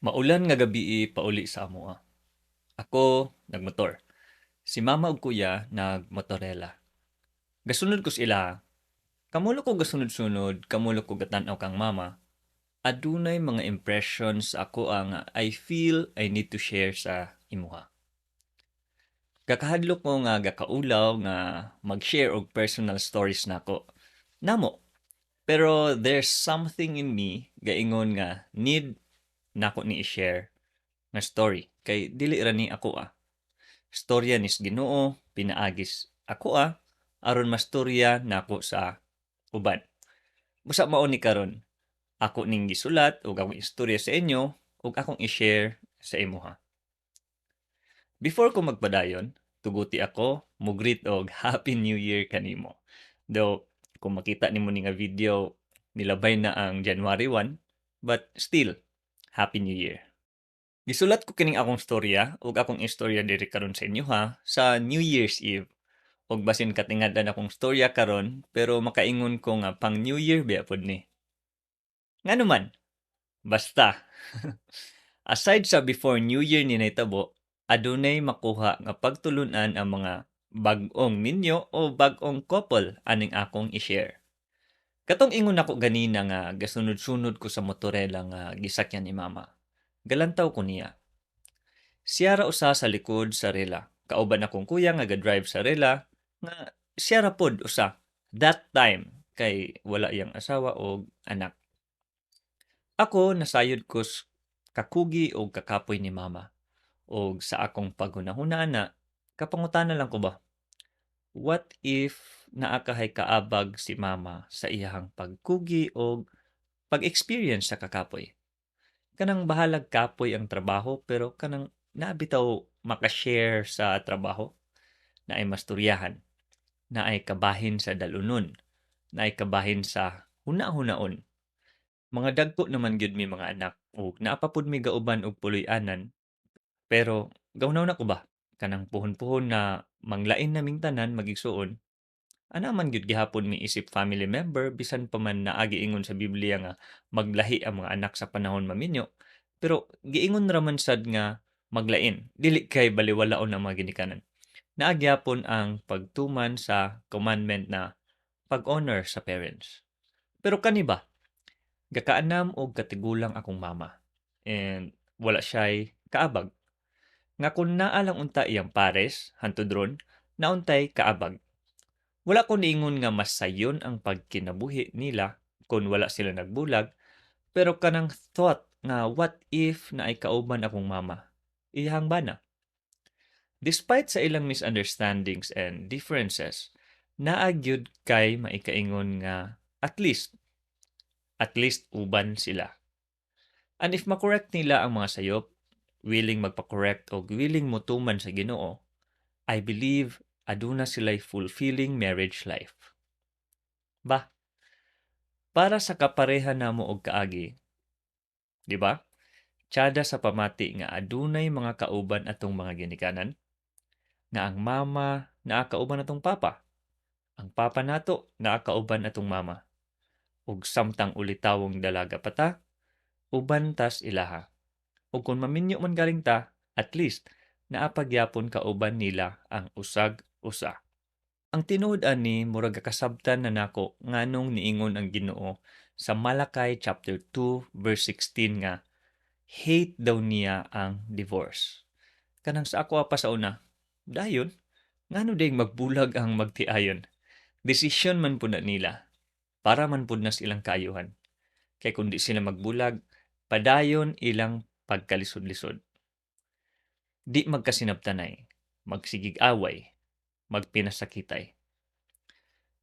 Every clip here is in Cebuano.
Maulan nga gabii pauli sa amoa. Ako nagmotor. Si mama ug kuya nagmotorela. Gasunod ko sa ila. Kamulo ko gasunod-sunod, kamulo ko gatan-aw kang mama. Adunay mga impressions ako ang I feel I need to share sa imuha. Gakahadlok ko nga gakaulaw nga mag-share og personal stories nako. Namo. Pero there's something in me gaingon nga need nako ni i-share nga story kay dili ra ni ako ah. Storya nis Ginoo pinaagis ako ah aron mastorya nako sa uban. Busa mao ni karon ako ning gisulat ug akong istorya sa inyo ug akong i-share sa imuha. Before ko magpadayon, tuguti ako mo-greet og Happy New Year kanimo. Though kung makita nimo ni nga video nilabay na ang January 1, but still Happy New Year. Gisulat ko kining akong storya ug akong istorya diri karon sa inyo ha sa New Year's Eve. Ug basin katingad-an akong storya karon, pero makaingon ko nga pang New Year biya pod ni. Ngano man? Basta. Aside sa before New Year ni nahitabo, adunay makuha nga pagtulunan ang mga bag-ong minyo o bag-ong couple aning akong i-share. Katong ingon nako ganina nga gasunod-sunod ko sa motorela nga gisakyan ni mama. Galantaw ko niya. Siya ra usa sa likod sa rela. Kauban akong kuya nga ga-drive sa rela nga siya ra pod usa that time kay wala iyang asawa og anak. Ako nasayod ko kakugi og kakapoy ni mama. Og sa akong paghunahuna ana, kapangutana lang ko ba? What if naa kahay kaabag si mama sa iyahang pagkugi og pag-experience sa kakapoy? Kanang bahalag kapoy ang trabaho, pero kanang naa bitaw maka-share sa trabaho, naay mastoryahan, naay kabahin sa dalunon, naay kabahin sa huna-hunaon. Mga dagko naman gyud mi mga anak ug naa pa pud mi gauban og puloy-anan. Pero gahuna-huna ko ba, kanang puhon-puhon na manglain na ming tanan mag-igsuon, ana man gyud gihapon mi isip family member, bisan pa man naa giingon sa Biblia nga maglahi ang mga anak sa panahon maminyo, pero giingon ra man sad nga maglain, dili kay baliwalaon ang mga ginikanan. Naa gyapon ang pagtuman sa commandment na pag-honor sa parents. Pero kani ba, gakaanam og katigulang akong mama and wala siya'y kaabag. Nga kun naa lang unta iyang pares hantod ron, nauntay kaabag. Wala ko niingon nga mas sayon ang pagkinabuhi nila kung wala sila nagbulag, pero kanang thought nga what if naay kauban akong mama, iyahang bana. Despite sa ilang misunderstandings and differences, naa gyud kay maikaingon nga at least uban sila. And if makorrect nila ang mga sayop, willing magpa-correct o willing motuman sa Ginoo, I believe aduna sila'y fulfilling marriage life. Ba? Para sa kapareha namo og kaagi, di ba? Tsada sa pamati nga adunay mga kauban atong mga ginikanan, nga ang mama naa kauban atong papa, ang papa nato naa kauban atong mama. Ug samtang ulitawong dalaga pa ta, uban tas ilaha. Ug kung maminyo man galing ta, at least naa pa gyapon kauban nila ang usag usa. Ang tinuod ani, murag kasabtan na nako nganong niingon ang Ginoo sa Malachi chapter 2 verse 16 nga hate daw niya ang divorce. Kanang sa ako pa sa una, dayon, ngano ding magbulag ang magtiayon? Desisyon man pud na nila. Para man pud na silang kaayuhan. Kay kung di sila magbulag, padayon ilang pagkalisod-lisod. Di magkasinabtanay, magsigig away, magpinasakitay.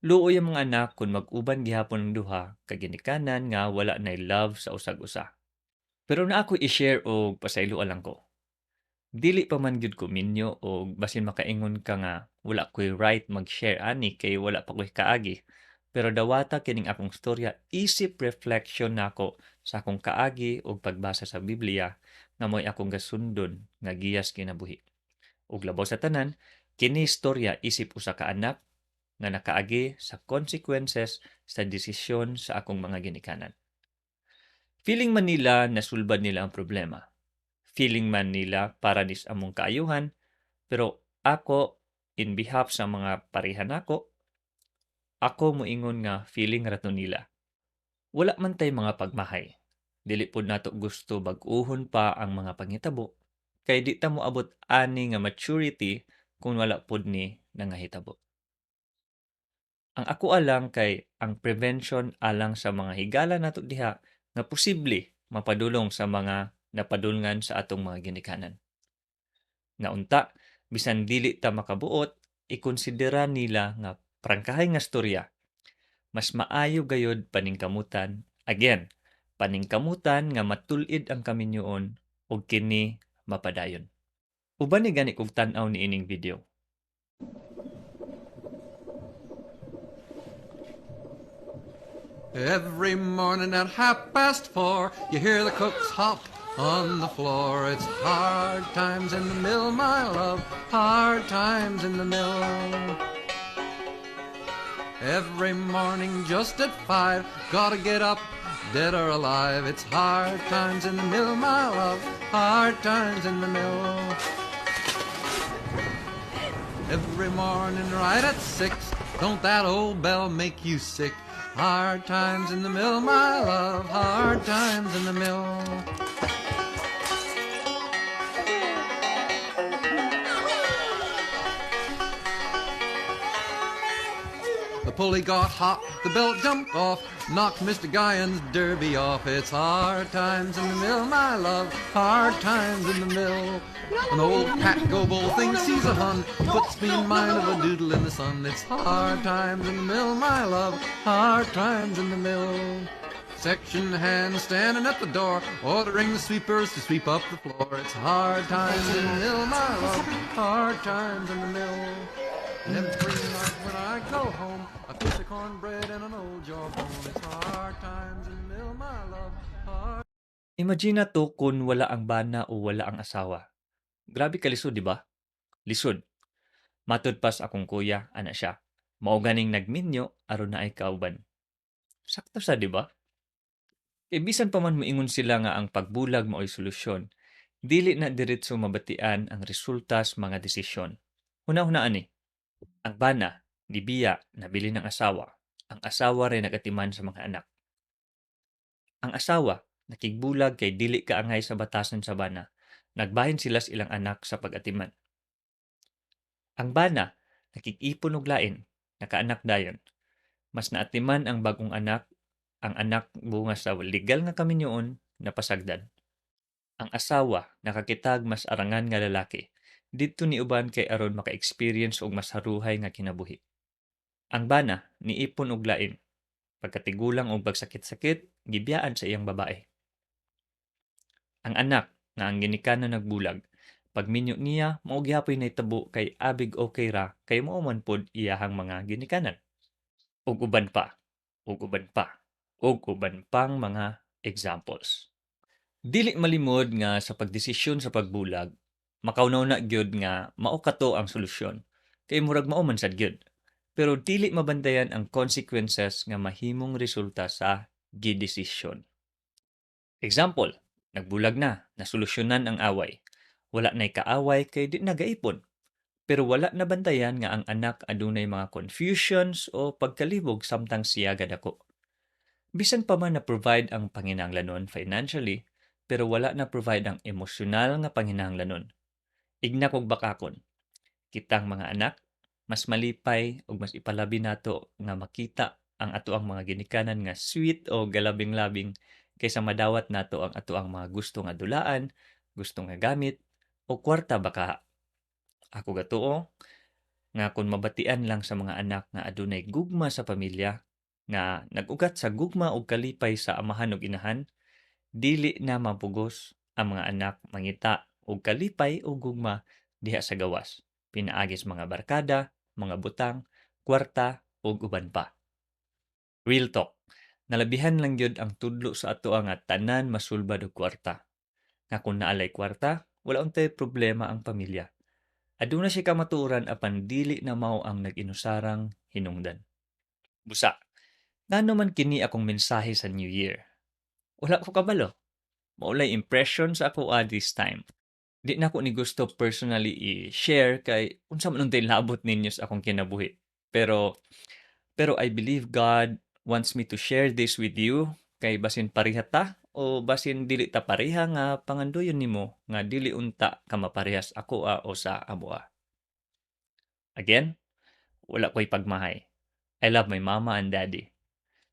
Luoy ang mga anak kung mag-uban gihapon ang duha ka ginikanan nga wala nay love sa usag-usa. Pero naa ko i-share og pasayloa lang ko. Dili pa man gyud ko minyo og basin makaingon ka nga wala ko'y right mag-share ani kay wala pa ko'y kaagi. Pero dawata kining akong storya isip reflection nako sa akong kaagi og pagbasa sa Biblia nga mo'y akong gasundon nga giyas kinabuhi. Ug labaw sa tanan, kini istorya isip usa ka anak nga nakaagi sa consequences sa desisyon sa akong mga ginikanan. Feeling man nila nasulbad nila ang problema. Feeling man nila para nis among kaayuhan, pero ako, in behalf sa mga pareha nako, ako moingon nga feeling ra to nila. Wala man tay mga pagmahay. Dili pod nato gusto bag-uhon pa ang mga panghitabo kay di ta moabot ani nga maturity kung wala pod ni nangahitabo. Ang ako alang kay ang prevention alang sa mga higala nato diha nga posible mapadulong sa mga napadulngan sa atong mga ginikanan. Nga unta, bisan dili ta makabuot, ikonsidera nila nga prangkahay nga storya. Mas maayo gayod paningkamutan, again, paningkamutan nga matul-id ang kaminyoon ug kini mapadayon. Uban ni gani kog tan-aw niining video. Every morning at 4:30, you hear the cooks hop on the floor. It's hard times in the mill, my love, hard times in the mill. Every morning just at 5, gotta get up, dead or alive. It's hard times in the mill, my love, hard times in the mill. Every morning right at 6, don't that old bell make you sick? Hard times in the mill, my love, hard times in the mill. The pulley got hot, the belt jumped off, knocked Mr. Guyan's derby off. It's hard times in the mill, my love, hard times in the mill. An old Pat Goble thinks he's a hun, puts me in mind of a doodle in the sun. It's hard times in the mill, my love, hard times in the mill. Section hand standing at the door, ordering the sweepers to sweep up the floor. It's hard times in the mill, my love, hard times in the mill. And every night when I go home, a piece of cornbread and an old jawbone. It's hard times in the mill, my love, hard. Imagine na to kung wala ang bana o wala ang asawa. Grabe ka lisod, di ba? Lisod. Matud pas akong kuya, ana siya. Mao ganing nagminyo aron naay kauban. Sakto sa, di ba? Kay bisan pa man moingon sila nga ang pagbulag mao'y solusyon, dili na diretso mabatian ang resulta sa mga desisyon. Huna-hunaan ni. Ang bana, nibiya, nabili ng asawa. Ang asawa rin nagatiman sa mga anak. Ang asawa, nakigbulag kay dili kaangay sa batasan sa bana. Nagbahin sila sa ilang anak sa pag-atiman. Ang bana, nakig-ipon og lain, nakaanak dayon. Mas naatiman ang bagong anak, ang anak bunga sa legal nga kaminyoon, napasagdan. Ang asawa, nakakitag mas arangan nga lalaki. Didto ni uban kay aron maka-experience og mas haruhay nga kinabuhi. Ang bana, niipon og lain. Pagkatigulang og pagsakit-sakit, gibiyaan sa iyang babae. Ang anak, nga ang ginikanan nagbulag, pagminyo niya, mao gihapoy nahitabo kay abig okay ra kay mao man pod iyahang mga ginikanan. Ug uban pa, ug uban pa, ug uban pang mga examples. Dili malimod nga sa pagdesisyon sa pagbulag, makauna-una gyud nga mao kato ang solusyon, kay murag mao man sad gyud. Pero dili mabantayan ang consequences nga mahimong resulta sa gidesisyon. Example, nagbulag na, nasolusyonan ang away. Wala na'y kaaway kay di nagaipon. Pero wala na bantayan nga ang anak adunay mga confusions o pagkalibog samtang siya gadako. Bisan pa man na provide ang panginahanglanon financially, pero wala na provide ang emosyonal nga panginahanglanon. Igna kog bakakon. Kitang mga anak, mas malipay ug mas ipalabi nato nga makita ang ato ang mga ginikanan nga sweet o galabing-labing kaysa madawat nato ang ato ang mga gusto nga dulaan, gusto nga gamit, o kwarta baka. Ako gatuo nga kung mabatian lang sa mga anak nga adunay gugma sa pamilya, nga nag-ugat sa gugma ug kalipay sa amahan ug inahan, dili na mapugos ang mga anak mangita og kalipay o gugma diha sa gawas, pinaagi sa mga barkada, mga butang, kwarta ug uban pa. Real talk, nalabihan lang gyud ang tudlo sa ato nga tanan masulbad og kwarta. Nga kung naalay kwarta, wala untay problema ang pamilya. Aduna siya kamatuoran apan dili na mao ang nag-inusarang hinungdan. Busa, ngano man kini akong mensahe sa New Year? Wala ko kabalo. Mao lay impression sa ako this time. Di nako ni gusto personally i-share kay unsa man untay labot ninyo sa akong kinabuhi. Pero I believe God wants me to share this with you kay basin pareha ta o basin dili ta pareha nga pangandoyon nimo nga dili unta ka maparehas ako o sa amoa. Again, wala ko'y pagmahay. I love my mama and daddy.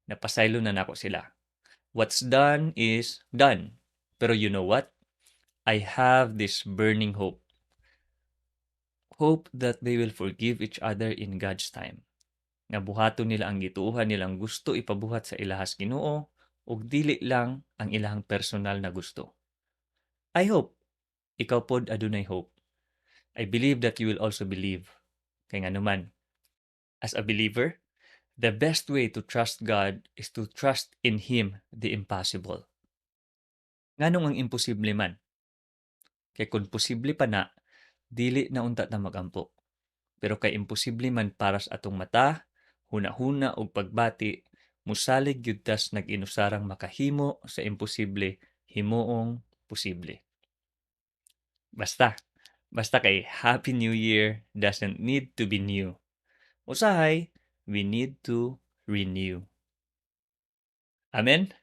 Napasaylo na nako sila. What's done is done. Pero you know what? I have this burning hope. Hope that they will forgive each other in God's time. Nga buhaton nila ang gituohan nilang gusto ipabuhat sa ilahas Ginoo ug dili lang ang ilahang personal na gusto. I hope ikaw pod adunay hope. I believe that you will also believe. Kay nganuman, as a believer, the best way to trust God is to trust in Him the impossible. Nganong ang imposible man? Kay kung posible pa na, dili na unta ta magampo. Pero kay imposible man para sa atong mata, huna-huna ug pagbati, musalig gyud tas nag-inusarang makahimo sa imposible himuong posible. Basta kay Happy New Year doesn't need to be new. Usahay, we need to renew. Amen?